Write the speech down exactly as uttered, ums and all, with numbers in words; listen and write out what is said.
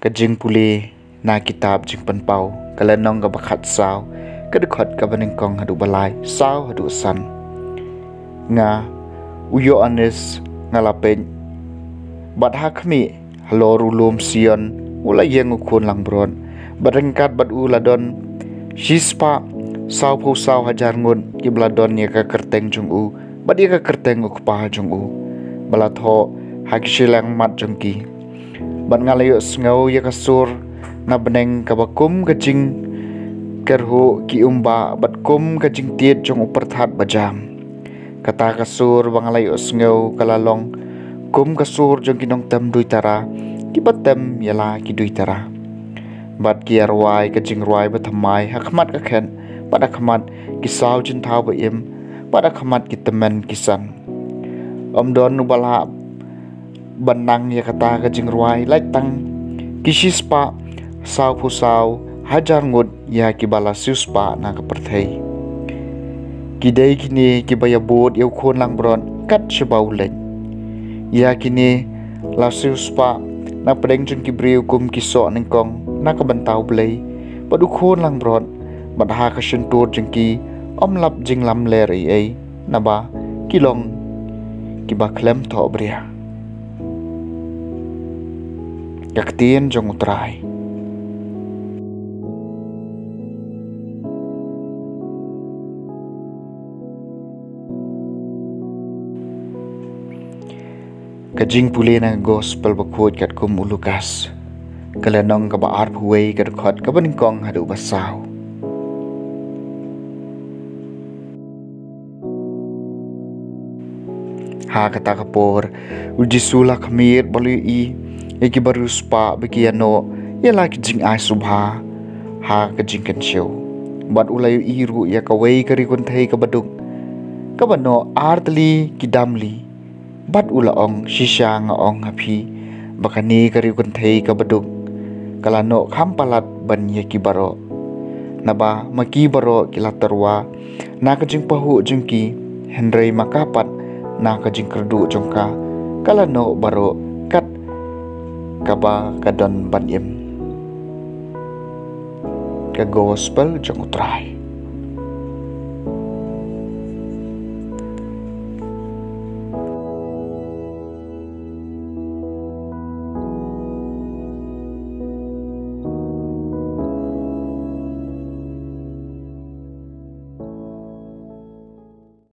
Ka jingpule na kitab Jingpynpaw, ka lynnong kaba khatsaw, ka dkhot kaba nyngkong haduh ba lai, saw haduh san. Nga, u Ïoannis, nga la peit, bad ha khmih, halor u lum Sion, u la ïeng u khun langbrot, bad ryngkat bad u la don shispah sawphew saw hajar ngut kiba la don ïa ka kyrteng jong u bad ïa ka kyrteng u Kpa jong u, ba la thoh ha ki shyllangmat jong ki. Bad nga la ïohsngew ïa ka sur na bneng kaba kum ka jingkyrhuh ki umbah bad kum ka jingtied jong u pyrthat bajam. Kata ka sur ba nga la ïohsngew ka la long kum ka sur jong ki nongtem duitara kiba tem ïa la ki duitara. Bad ki ïa rwai ka jingrwai bathymmai ha khmat ka khet bad ha khmat ki saw jingthaw ba-im bad ha khmat ki tymmen ki san. Ym don uba lah ban nang ïa kata ka jingrwai lait tang ki shispah sawphew saw hajar ngut ïa kiba la siewspah na ka pyrthei. Ki dei kine kiba ïa bud ïa u khun langbrot kat shaba u leit. Ïa kine la siewspah na pdeng jong ki briew kum ki soh nyngkong na ka bynta U Blei bad u khun langbrot, bad ha ka shyntur jong ki ym lap jinglamler ei ei, naba ki long kiba khlem thohbria. Ka ktien jong U Trai. Ka jingpule na ka Gospel bakhuid katkum u Lukas, ka lynnong kaba arphew wei, ka dkhot kaba nyngkong haduh ba saw. Ha kata ka por, u Jisu la khmih bad u la ïohi ïa ki bariewspah ba ki ïanoh ïa la ki jingai sngewbha ha ka jingkynshew. Bad u la ïohi ruh ïa kawei ka riewkynthei kaba duk, kaba noh ar tylli ki damli. Bad u la ong, shisha nga ong ha phi, ba kane ka riewkynthei kaba duk ka la noh kham palat ban ïa ki baroh. Naba ma ki baroh ki la tyrwa na ka jingpahuh jong ki, hynrei ma ka pat na ka jingkyrduh jong ka, ka la noh baroh kat kaba ka don ban im. Ka Gospel jong U Trai.